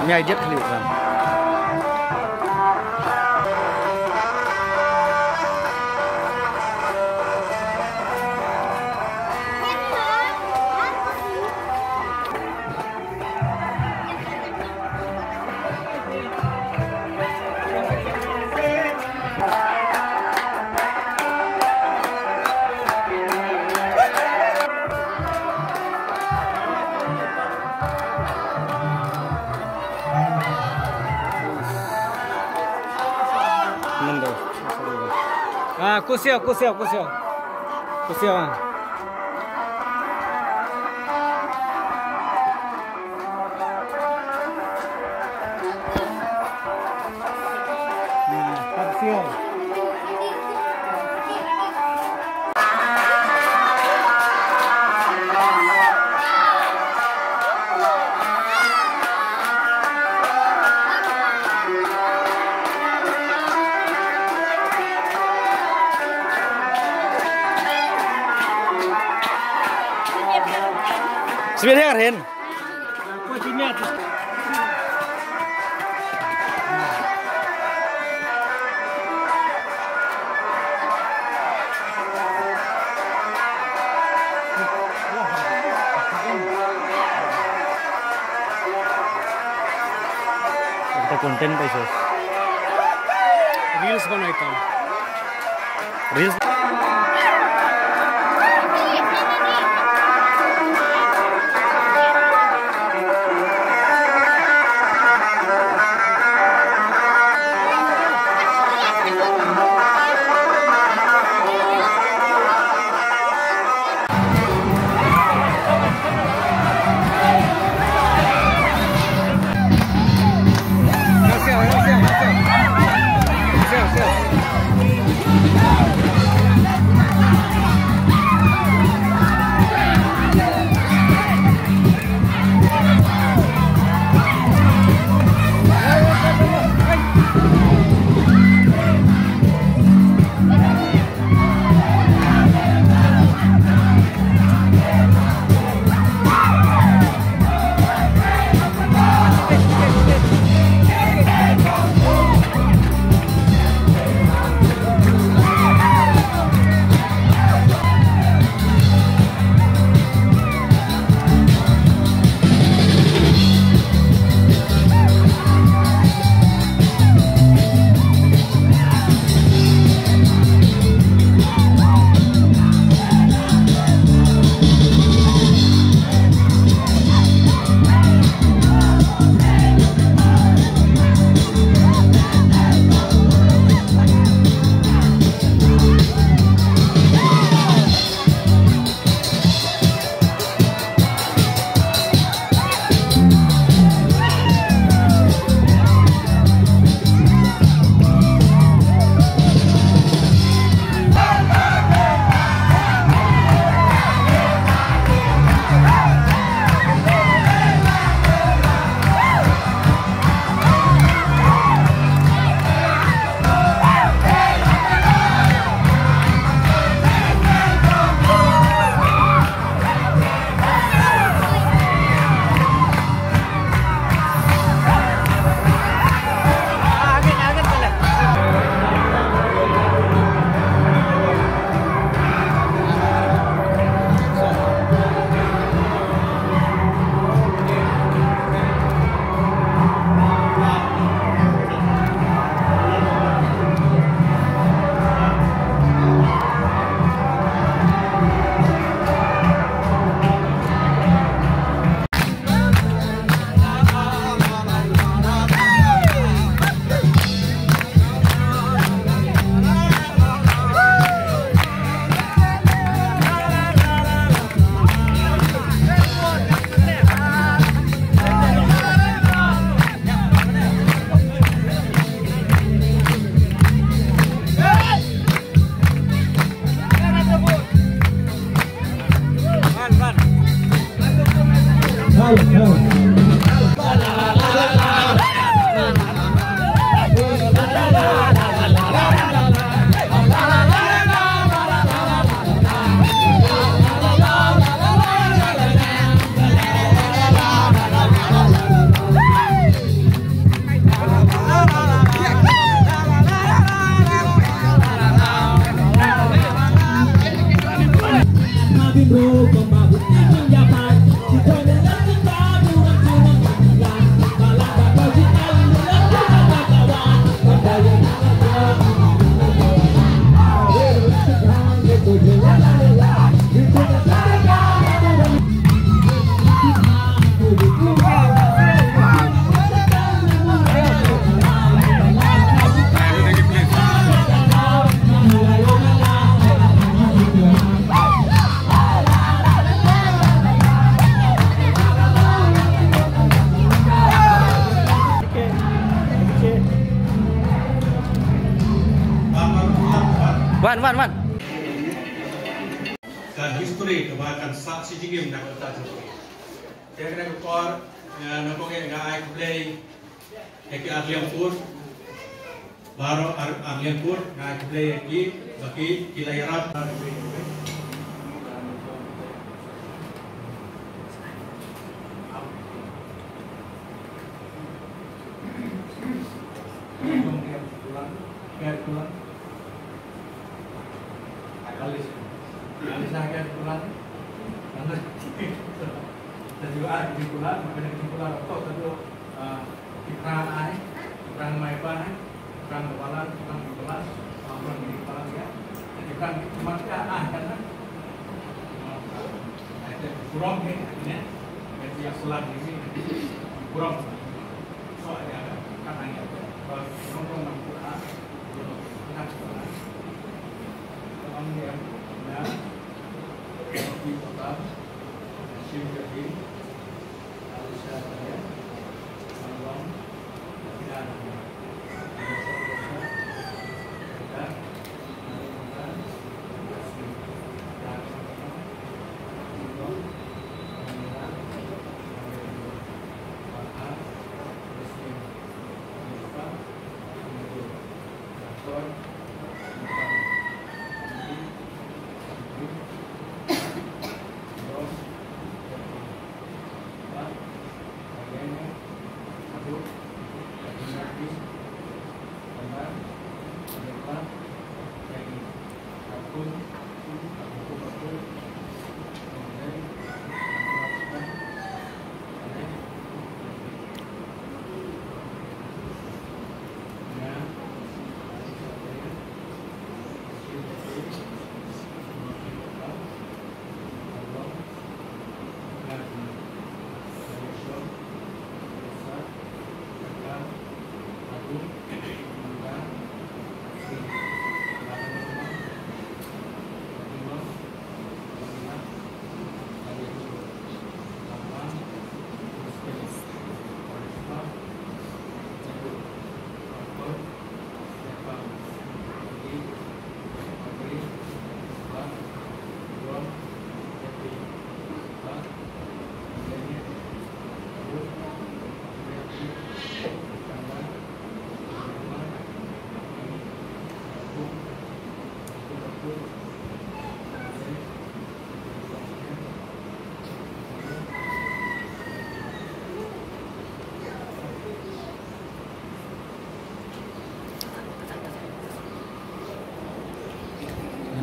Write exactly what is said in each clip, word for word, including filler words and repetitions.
Nya idiot kali kan. Ah, kusiau, kusiau, kusiau. Kusiau, ah. Sibin hiar hin. Kita content pa isos. Reels banai tam. Reels. Wan, wan. Ka history kaba kan sah shi jingim na ka bynta jong phi. Te kane ka por, eh, nyngkong eh nga ai khublei ïa ki arliang pur. Baroh ar, arliang pur nga ai khublei ïa ki, ba ki, ki la ïarap.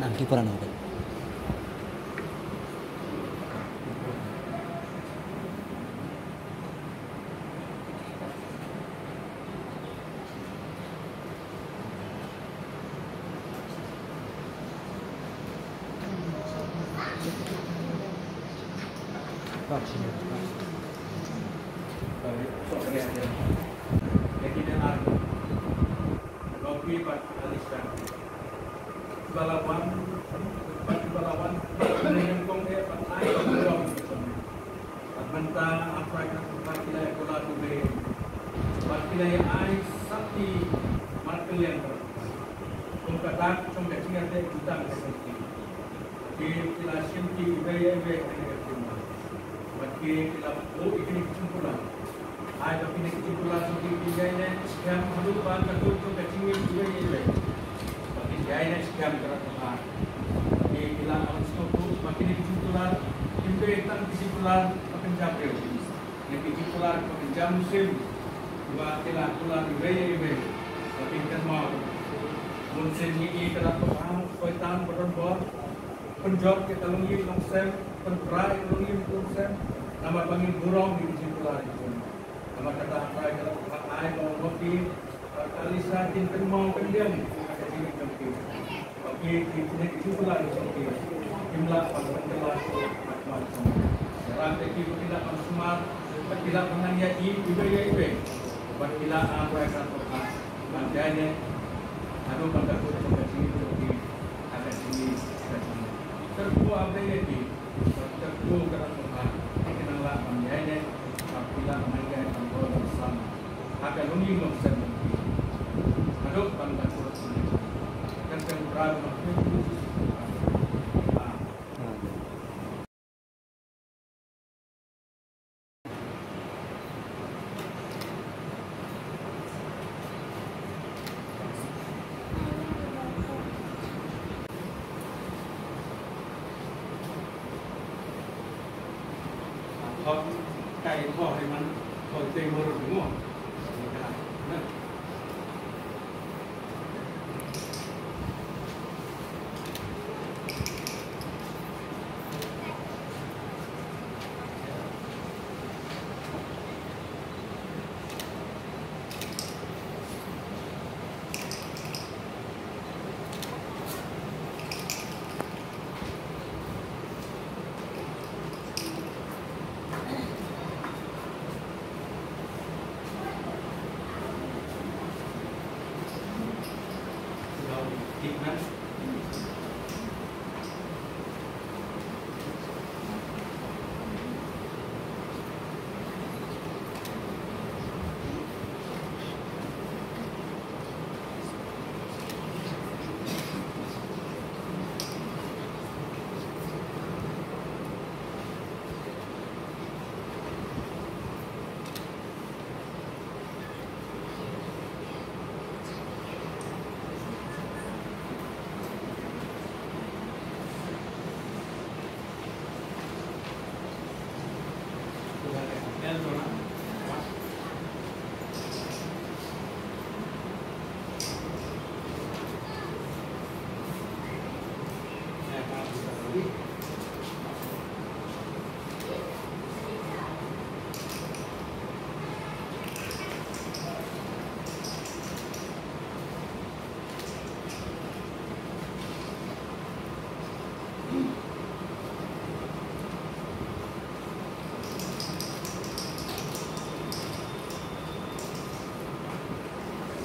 Nang ki pura nang. Bad mynta, hynrei ka pyrthei ki la ïa kular duh, bad ki la ïa ai sakhi markylliang. Kum ka dak jong ka jingïadei jutang ka jong ki. Ki, ki la shim ki iwei ïa iwei ha kane ka jingma. Bad ki, ki la buh ïa kine ki jingkular. Ai ba kine ki jingkular jong ki kin ïaineh skhem haduh ba ka dur jong ka jingim iwei ïa iwei. Ba kin ïaineh skhem ka rat ka phad. Ba ki, ki la ong sngewthuh ba kine ki jingkular kim dei tang ki jingkular ba kynja briew. Ïa ki jingkular ba kynja mynsiem ba ki la kular iwei ïa iwei. Ba kin kynmaw. Mynsiem ngi i ka rat ka phad, poi tam ba don bor. Pynjot ïa ka longïing longsem, pynbra ïa ka longïing longsem, namar ba ngin burom ïa ki jingkular jong ki. Namar kata hynrei ka la ai ba u Mawki bad ka Alisa kin kynmaw kyndiang ïa ka jingim jong ki. Ba ki, ki jingkular jong ki kim lah ban pynkylla shuh ha khmat jong ki. Ïarap ïa ki ba ki lah ban sumar, ba ki lah ban nang ïa i iwei ïa iwei. Ba ki lah hynrei ka la ban ïaineh haduh ban da kut jong ka jingim jong ki. Ka jingim, ka jingim. Kyrkhu A Blei ïa ki. Kyrkhu ka dang kumta, ki nang lah ban ïaineh, ban pynlah ban nang ïaineh ban burom ban sam ha ka longïing longsem jong ki. Haduh ban da kut jong ki. Kan kyrkhu ba nang kyrkhu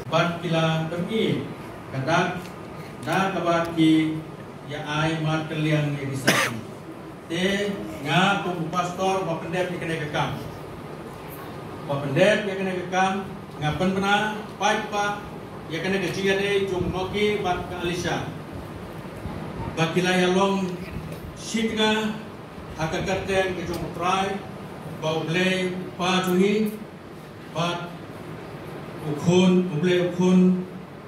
Bad ki la pynmih ka dak da kaba ki ïa ai markylliang ïa ki sakhi. Te nga kum u pastor ba pyndep ïa kane ka kam. Ba pyndep ïa kane ka kam, nga pynbna paidbah ïa kane ka jingïadei jong u Noki bad ka Alisha. Ba ki la ïalong shi tnga ha ka kyrteng ka jong u Trai, ba U Blei Kpa jong ngi, bad U Khun, U Blei U Khun,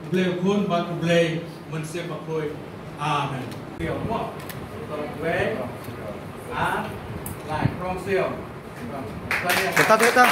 U Blei U Khun bad U Blei Mynsiem Bakhuid. Amen. Siom mo. Tong wei. Ar. Lai. Krong siom. Teta, teta.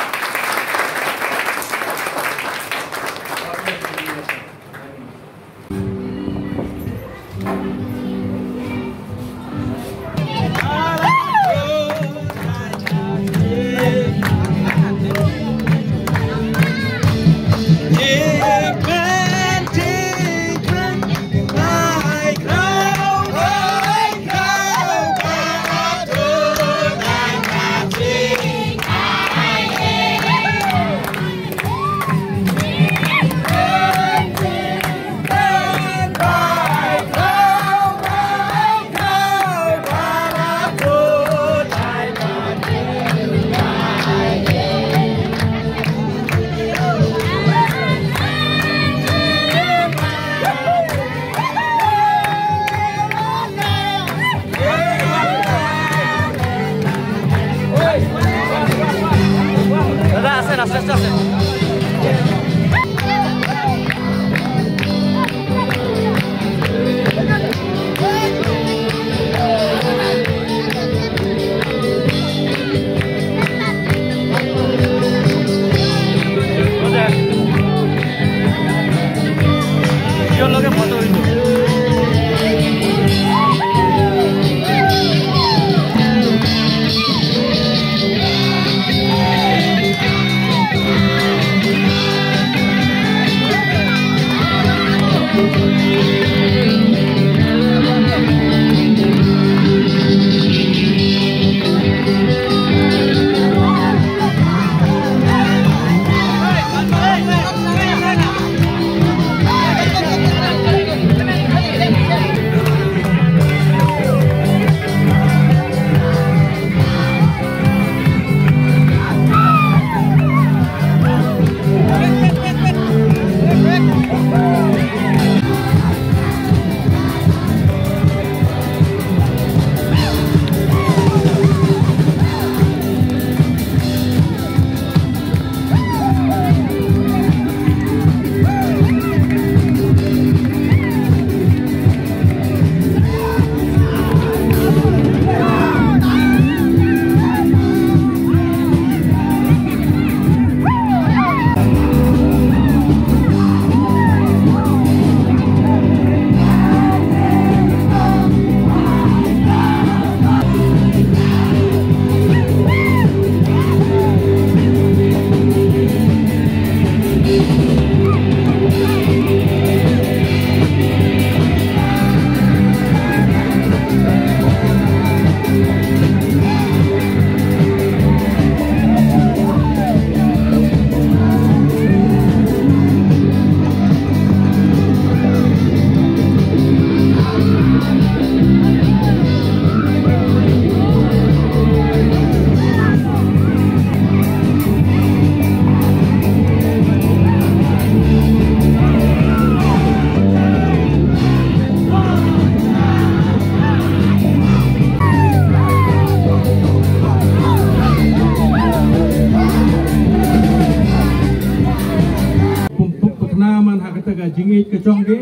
ka jong ki.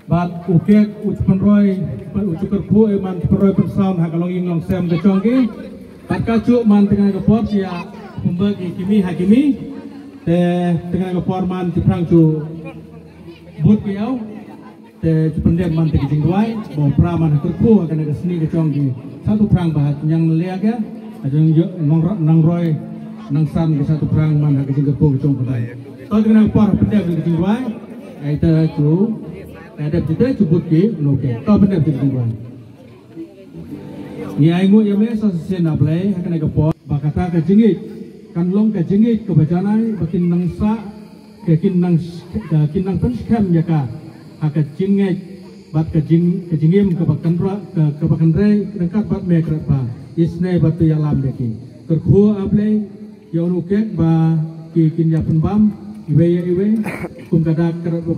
Bad u kek u ju pynroi, u ju kyrkhu, eh, man ju pynroi pynsawn ha ka longïing longsem ka jong ki. Bad ka juh man tang ka por ki ïa pynbeit ki kmie ha kmie. Te tang ka por man ju phrang ju bud ki ïa u. Te ju pyndep man tang ki jingduwai ba u pra man ha kyrkhu ha kane ka sngi ka jong ki. Sa tu phrang ba ha jingïang leh ka ha jingïoh nang roi nang san ki sa tu phrang man ha ka jingkyrkhu ka jong ki. To tang ka por pyndep ki jingduwai. Ai ta ju. Ai dep jita ju bud ki no ke. To pyndep ki jingduwai. Ngi ai nguh ïa me sa shisien A Blei ha kane ka por ba kata ka jingngeit kan long ka jingngeit kaba janai ba kin nang sah, ka kin nang, ka kin nang pynskhem ïa ka ha ka jingngeit bad ka jing, ka jingim kaba kynrah, ka, kaba kynrei ryngkat bad me Kynrad ba isynei bad to ïalam ïa ki. Kyrkhu A Blei ïa uno u kek ba ki kin ïa pynbam iwei ïa iwei kum ka dak Kynrad ba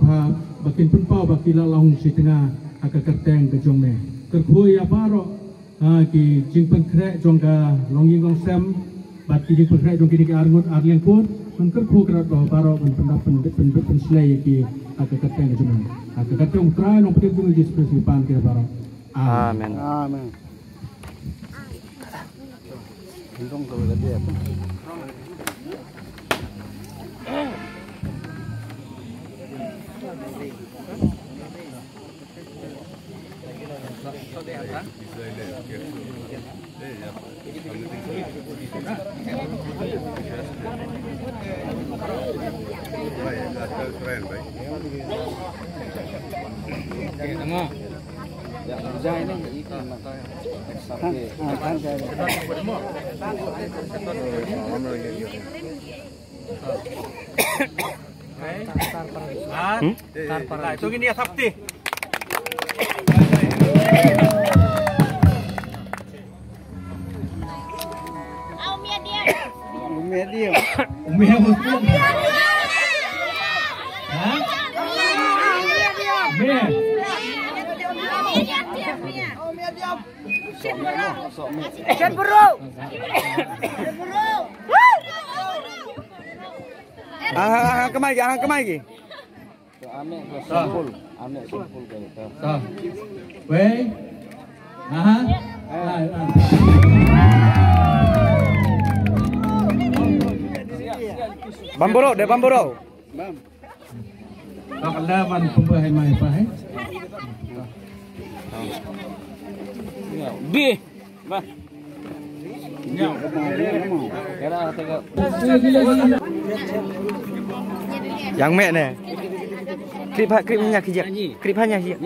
ba kin pynpaw ba ki la long shi tnga ha ka kyrteng ka jong me. Kyrkhu ïa baroh, ah, ki jingpynkhreh jong ka longïing longsem bad ki jingpynkhreh jong kine ki arngut arliang kur. Ngan kyrkhu Kynrad ba baroh ban pyndap pyn, pyn, pyn, pynslei ïa ki ha ka kyrteng ka jong me. Ha ka kyrteng U Trai Nongpynim jong ngi Jisu Khrist ngi pan ki baroh. Amen. Amen. Hmm? Tar para. Tar para. Itu gini ya, sakti. Umi Adim. Umi Adim. Ha? Umi. Shen Bro. Shen Bro. Ah, ah, ah, kemai lagi, ah, kemai lagi. Ambil sampul, ambil sampul kali tu. Wei. Aha. Hai, hai. Bamboro, deh bamboro. Bam. Bak Allah man pembe hai mai pa hai. Bi. Yang meh ne. Krip ha, krip nya kijak. Krip ha nya kijak.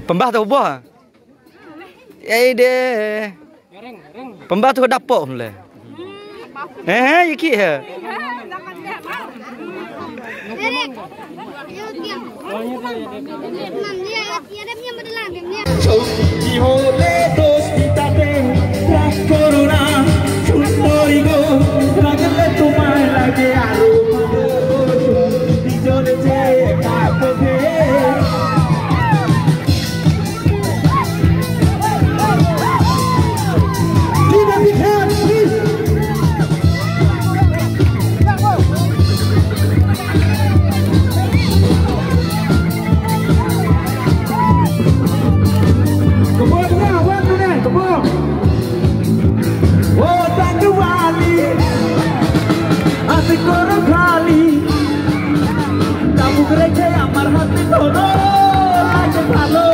Pembah tu boh. Ei de. Pembah tu dapok le. Eh, eh, iki he. Give a big hand, please. Come on, come on, come on, come on. Oh, thank you, Wali. Ati koro khali. Tabuk rekhe amar hati dhoro lage bhalo.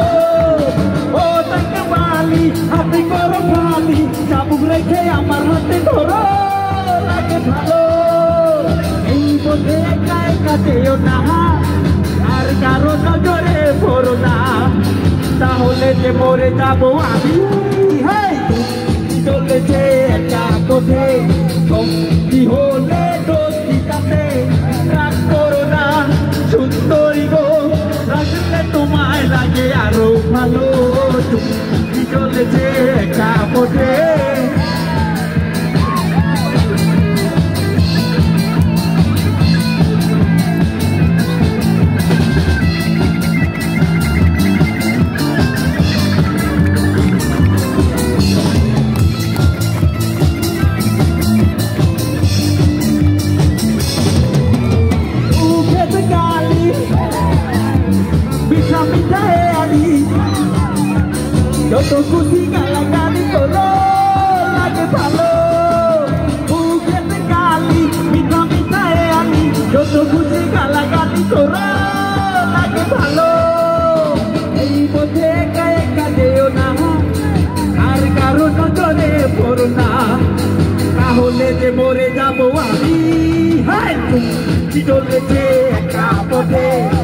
O tangke bali hati koro khali. Tabuk rekhe amar hati dhoro lage bhalo. Ei bode eka eka jeyo na, ar karo nojore poro na. Tahole je more jabo ami. Hey! Chole je eka kothe, kom ki hole dosti kate, rag koro na, sundori go, ragile tomare lage aro bhalo, chole je eka kothe. Pawari hai kum, ki don le che ka pa phe.